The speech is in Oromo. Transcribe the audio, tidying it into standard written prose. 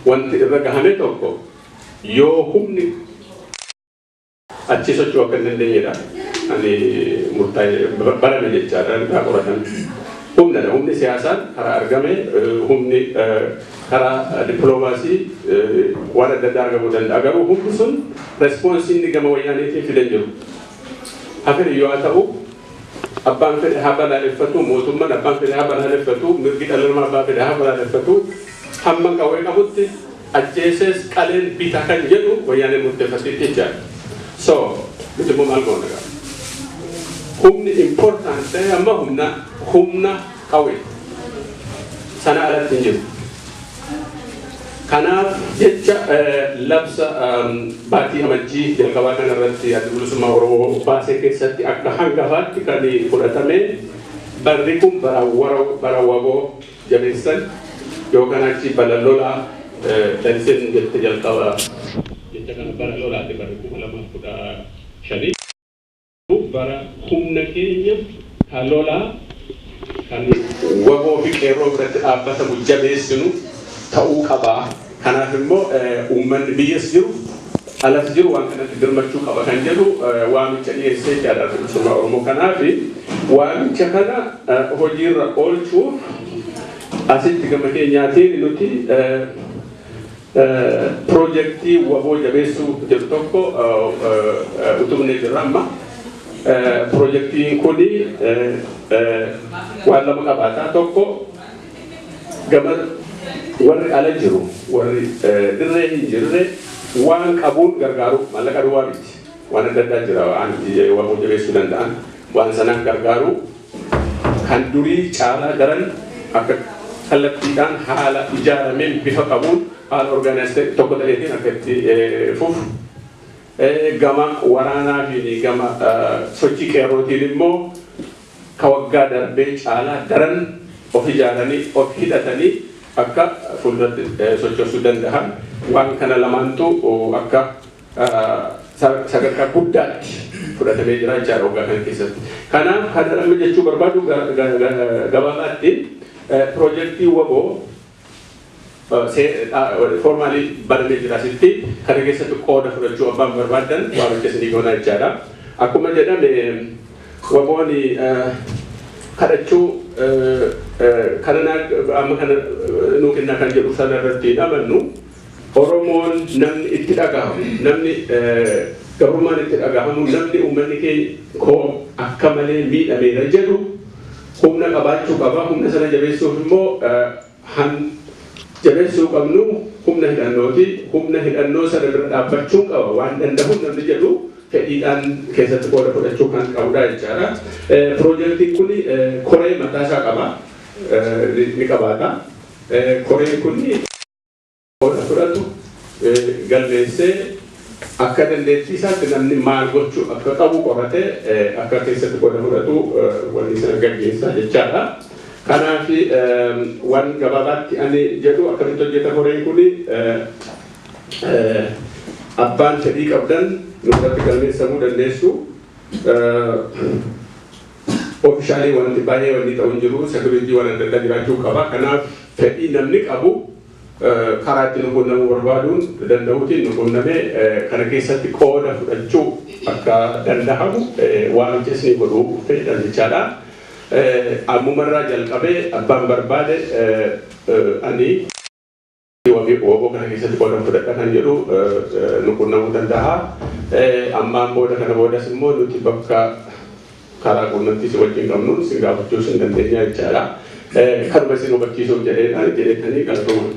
Wanti irra gahame tokko yoo humni achi socho'uu akka hin dandeenyedha. Ani murtaa'e barame jechaadha irraa qoratan. Humnadha. Humni siyaasaan karaa argame, humni karaa dippiloomaasii waan adda addaa argamuu danda'a. Garuu humni sun response inni gama Wayyaaneetiin fidan jiru. Hafin yoo haa ta'u, abbaan fedhe haa balaaleffatu, mootummaan abbaan fedhe haa balaaleffatu, mirgi dhala namaa abbaan fedhe haa balaaleffatu, hamma qawwee qabutti ajjeesees qaleen bita kan jedhu Wayyaanee murteeffateetti jechaadha. So nuti immoo maal goona gaa? Humni important ta'e amma humna qawwee sana alatti hin jiru. Kanaaf jecha labsa baatii Amajjii jalqabaa kana irratti Adda Bilisummaa Oromoo baasee keessatti akka hangafaatti kan fudhatame, barri kun bara WBO jabeessan yookaan achi bara lolaa Laliseen jette jalqaba jecha kana, bara lolaati barri 2015, bara humna keenya kan lolaa kan WBO fi qeerroo biratti dhaabbatamu jabeessinu ta'uu qaba. Kanaaf immoo uummanni biyyas jiru alas jiru waan kanatti birmachuu qaba kan jedhu waamicha dhiyeessee jechaadha Bilisummaa Oromoo. Kanaaf waamicha kana hojiirra oolchuuf asitti gama keenyaatiin nuti piroojeektii WBO jabeessuu jedhu tokko utubnee jirra amma. Piroojeektiin kuni waan lama qabaata. Tokko, gama warri ala jiru, warri dirree hin jirre waan qabuun gargaaru, maallaqa duwwaa miti. Waan adda addaa jira waan WBO jabeessuu danda'an, waan sanaan gargaaru kan durii caalaa daran akka kallattiidhaan haala ijaarameen bifa qabuun haala organize tokko ta'eetiin akka itti fufu. Gama waraanaa fi gama sochii qeerrootiin immoo ka waggaa darbee caalaa daran of ijaaranii of hidhatanii akka fuulduratti sochoosuu danda'an, waan kana lamaantu akka sadarkaa guddaatti fudhatamee jira jechaadha waggaa kana keessatti. Kanaaf kan amma jechuu barbaadu gabaabaatti, piroojeektii WBO formally banamee jira asitti, kana keessatti qooda fudhachuu abbaan barbaadan waamicha isinii goonaa jechaadha. Akkuma jedhame, WBOn kadhachuu kana amma kana nuu kennaa kan jedhu sana irratti amannu. Oromoon namni itti dhagahamu, namni gabrummaan itti dhagahamu, namni uummanni keenya koo akka malee miidhameera jedhu humna qabaachuu qaba. Humna sana jabeessuuf immoo han jabeessuu qabnu humna hidhannooti. Humna hidhannoo sana bira dhaabbachuu qaba waan danda'u namni jedhu fedhiidhaan keessatti qooda fudhachuu kan qabudha jechaadha. Piroojeektiin kun koree mataa isaa qaba. Ni qabaata. Koreen kun qooda fudhatu galmeessee akka dandeettii isaatti namni maal gochuu akka qabu qoratee akka keessatti qooda fudhatu wanni sana gaggeessaa jechaadha. Kanaaf waan gabaabaatti ani jedhu, akkamitti hojjeta koreen kuni, abbaan fedhii qabdan nu biratti galmeessamuu dandeessu. Officially wanti baay'ee wanni ta'u hin jiru, security waan adda addaa jiraachuu qaba. Kanaaf fedhii namni qabu karaa itti nu quunnamuu barbaaduun danda'uutiin nu quunnamee kana keessatti qooda fudhachuu akka danda'amu waamicha isinii godhuu fedhan jechaadha. Ammumarraa jalqabee abbaan barbaade ani WBO kana keessatti qooda fudhadha kan jedhu nu quunnamuu danda'a. Ammaan booda kana boodas immoo nuti bakka karaa quunnamtii si wajjin qabnuun si gaafachuu sin dandeenya jechaadha. Kanuma isin hubachiisuuf jedheedhaan jedheetanii, galatooma.